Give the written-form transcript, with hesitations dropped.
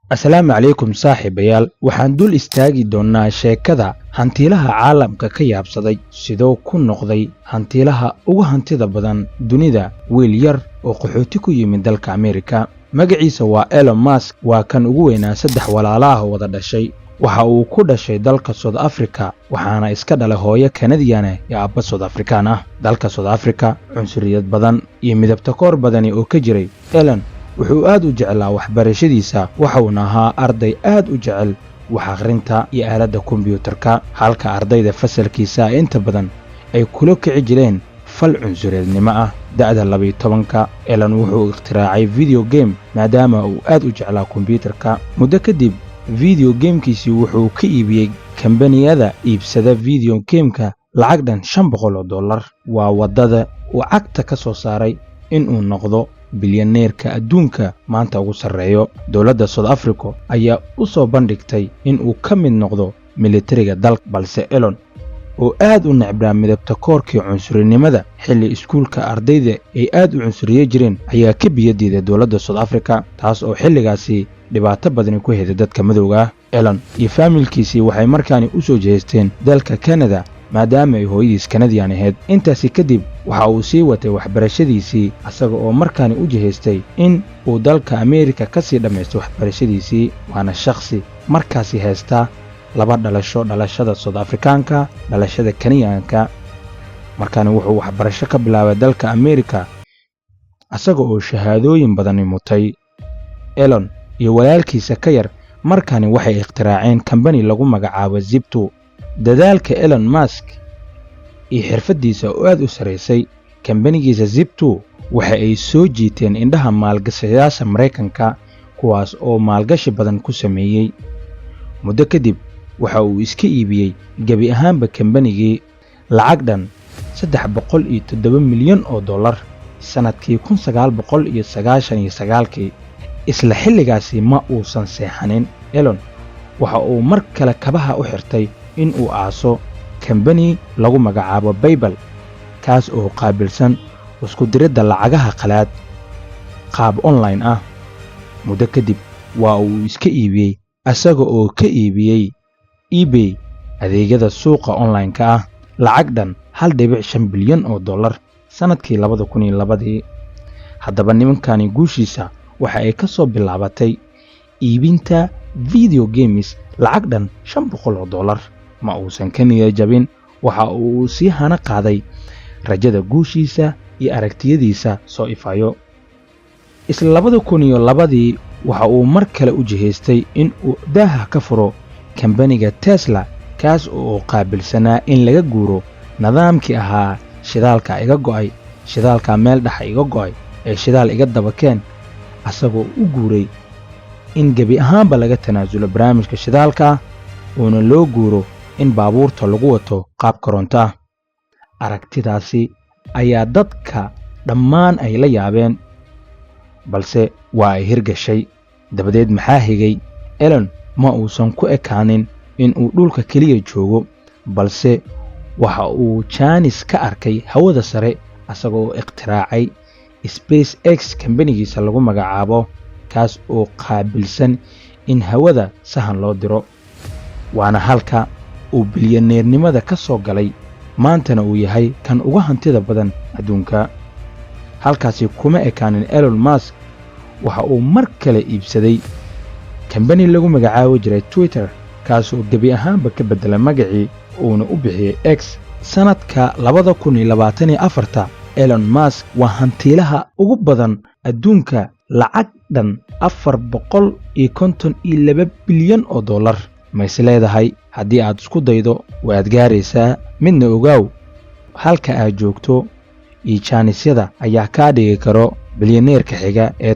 Asalaamu calaykum saaxiibayaal. Waxaan dul istaagi doonnaa sheekada hantiilaha caalamka ka yaabsaday, sidoo ku noqday hantiilaha ugu hantida badan dunida, wiil yar oo qaxooti ku yimid dalka Ameerika. Magaciisa waa Elon Musk. Waa kan ugu weynaa saddex walaalo ah oo wada dhashay. Waxa uu ku dhashay dalka South Africa, waxaana iska dhalay hooyo Kanadiyan ah iyo aabba South African ah. Dalka South Africa cunsuriyad badan iyo midabtakoor badani oo ka jiray. Elon wuxuu aad u jeclaa waxbarashadiisa, waxuuna ahaa arday aad u jecel wax akhrinta iyo aaladda kombiyuutarka, halka ardayda fasalkiisa inta badan ay kula kici jireen fal cunsureednimo ah. Da'da 12-ka, Elon wuxuu ikhtiraacay video game, maadaama uu aad u jeclaa kombiyuutarka. Muddo kadib video gamekiisii wuxuu ka iibiyey kambaniyada iibsada video gameka lacag dhan $500. Waa waddada uu cagta ka soo saaray inuu noqdo bilyaneerka adduunka maanta ugu sarreeyo. Dowladda South Africa ayaa u soo bandhigtay in uu ka mid noqdo militariga dalka, balse Elon oo aad u necbaa midabtakoorkii cunsurinimada, xilli iskuulka ardayda ay aad u cunsuriye jireen, ayaa ka biyadiiday dowladda South Africa, taas oo xilligaasi dhibaato badani ku heday dadka madowga ah. Elon iyo faamilkiisii waxay markaani u soo jeesteen dalka Kanada, maadaama ay hooyadiis Kanadiyan ahayd. Intaasi kadib waxa uu sii watay waxbarashadiisii, asaga oo markaani u jihaystay in uu dalka Ameerika ka sii dhammaysto waxbarashadiisii. Waana shakhsi markaasi haysta laba dhalasho: dhalashada South Afrikaanka, dhalashada Keniyaanka. Markaani wuxuu waxbarasho ka bilaabay dalka Ameerika, asaga oo shahaadooyin badani mutay. Elon iyo walaalkiisa ka yar markani waxay ikhtiraaceen kambani lagu magacaabo Zip2. Dadaalka Elon Musk iyo xirfaddiisa oo aad u sarraysay, kambanigiisa Zip2 waxa ay soo jiiteen indhaha maalgashayaasha Maraykanka, kuwaas oo maalgashi badan ku sameeyey. Muddo kadib waxa uu iska iibiyey gebi ahaanba kambanigii lacag dhan $307 milyan sannadkii 1999-kii. Isla xilligaasi ma uusan seexanin Elon. Waxa uu mar kale kabaha u xirtay in uu aaso kambani lagu magacaabo PayPal, kaas oo qaabilsan isku diridda lacagaha qalaad qaab online ah. Muddo kadib waa uu iska iibiyey, asaga oo ka iibiyey eBay, adeegyada suuqa online-ka ah, lacag dhan $1.5 bilyan sannadkii 2002-dii. Haddaba nimankani guushiisa waxa ay ka soo bilaabatay iibinta video games lacag dhan $500. Ma uusan ka niya jabin. Waxa uu sii hana qaaday rajada guushiisa iyo aragtiyadiisa soo ifayo. Isla 2002-dii waxa uu mar kale u jihaystay in uu daaha ka furo kambaniga Tesla, kaas oo qaabilsanaa in laga guuro nidaamkii ahaa "shidaalka iga go'ay, shidaalkaa meel dhexa iga go'ay, ee shidaal iga daba keen", asagoo u guuray in gebi ahaanba laga tanaasulo barnaamijka shidaalka ah, uuna loo guuro in baabuurta lagu wato qaab koronto ah. Aragtidaasi ayaa dadka dhammaan ay la yaabeen, balse waa ay hirgashay. Dabadeed maxaa xigay? Elon ma uusan ku ekaanin in uu dhulka keliya joogo, balse waxa uu jaanis ka arkay hawada sare, asagoo ikhtiraacay Space X kambanigiisa lagu magacaabo, kaas oo qaabilsan in hawada sahan loo diro. Waana halka uu bilyaneernimada ka soo galay, maantana uu yahay kan ugu hantida badan adduunka. Halkaasi kuma ekaanin Elon Musk. Waxa uu mar kale iibsaday kambani lagu magacaabi jiray Twitter, kaas oo gebi ahaanba ka beddelay magacii, uuna u bixiyey X. Sannadka 2024-ta, Elon Musk waa hantiilaha ugu badan adduunka, lacag dhan $452 bilyan. Ma is leedahay haddii aad isku daydo waad gaaraysaa? Midna ogaaw, halka aad joogto iyo jaanisyada ayaa kaa dhigi karo bilyaneerka xiga ee.